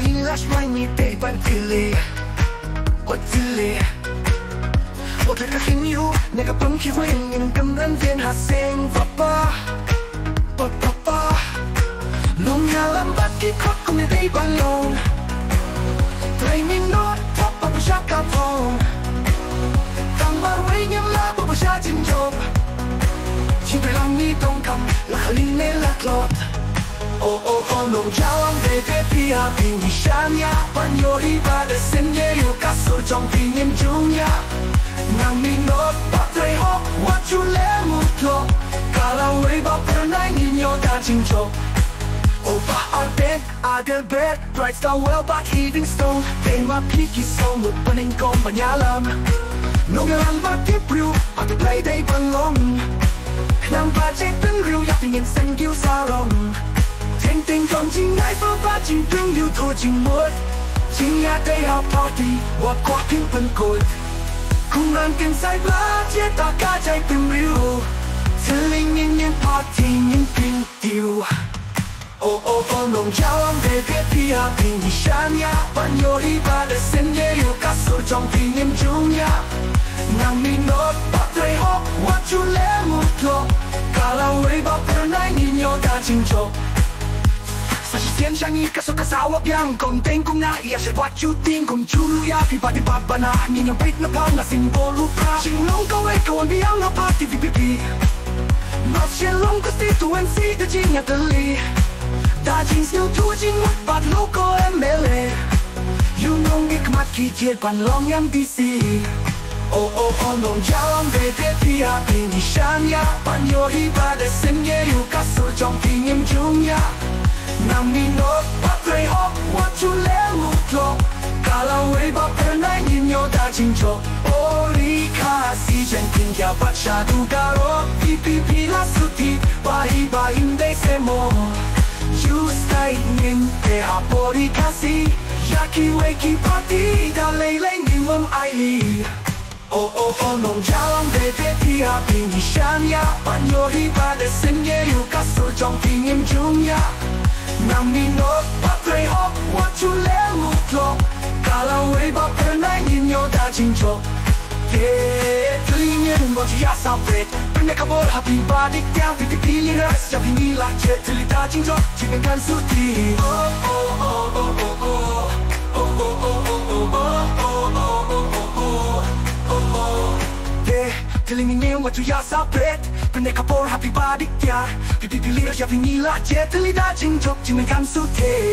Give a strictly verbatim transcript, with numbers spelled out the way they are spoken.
Ngi lashmai ngi dei ban kylli, wat kylli. Wat leh ka khynñiuh ne ka pang kiwei, ngin kynran vin ha seng. Papa, papa, papa. Nongïalam bad ki khot kum ne dei ban long. Trei minot pop ba pyrshah ka thong. Tang marwei ngim lah ba pyrshah jingjop. Jingtrei lang ngi donkam, la kali ne la tlot. Oh oh oh, nongïalam de de pia phi ngi shaniah ban ïohi ba da sien ïa ka sur jong phi ngim jung ïa. Nang minot ba trei hok wat ju leh mut lok. Ka lawei ba pyrnai ngin ïoh da jingjop. Oh Bah Ardent, Adelbert, Brightstar, Well bad Livingstone. Dei ma phi ki song mut pynïaid kum ban ïalam. Nongïalam ba tip briew, ba tip lei dei ban long. Khnang ba jingpynriew ïa phi ngin seng kiew sarong. Teng teng jong jingaiphod bad jingpynriew to jingmut. Jingïadei ha party, wat kwah phin pynkut. Kum nang kynsai bad ïa ta ka jaitbynriew. Thylli ngin ïeng party ngin pynkiew. Oh oh oh, nongïalam de de pia phi ngi shaniah ban ïohi ba da sien ïa ka sur jong phi ngim jung ïa. Nang minot ba trei hok wat ju leh mut lok. Ka lawei ba pyrnai ngin ïoh da jingjop. Sa shisien sha ngi ka sur ka sawa biang, kong teng kum na ïa shet wat ju tieng kum ju ïa phi ba dei bad ba na. Ngi ngam peit na pang na symbol u Prah. Jinglong kawei ka wan biang na party V P P. Mar shen long constituency da jingïatylli. Da jingsngewthuh jingmut bad local M L A. Ïa u nongïakhmat ki jied ban long M D C. Oh oh oh, nongïalam de de pia phi ngi shaniah ban ïohi ba da sien ïa ka sur jong phi ngim jung ïa. Nang minot ba trei hok wat ju leh mut lok. Ka lawei ba pyrnai ngin ïoh da jingjop. Ori Khasi jingpynïaid bad sha Duh Garo, V P P la suti ba hi ba im dei se mo. Ju stai ngin te ha Ori Khasi ïa kiwei ki party da lei lei ngin ym ailad. Oh oh oh, nongïalam de de pia phi ngi shaniah ban ïohi ba da sien ïa ka sur jong phi ngim jung ïa. Nang minot ba trei hok wat ju leh mut lok. Ka lawei ba pyrnai ngin ïoh da jingjop. Te thylli ngin wat ju ïa sa pret. Pyneh ka bor ha phi ba dik tiar, phi phi phi ngi ras ja phi ngi la jet thylli da jingjop. Jingmut kan suti. Oh oh oh oh. Te thylli ngin wat ju ïa sa pret. Pyneh ka bor ha phi ba dik tiar, phi phi phi ngi ras ja phi ngi la jet thylli da jingjop. Jingmut kan suti.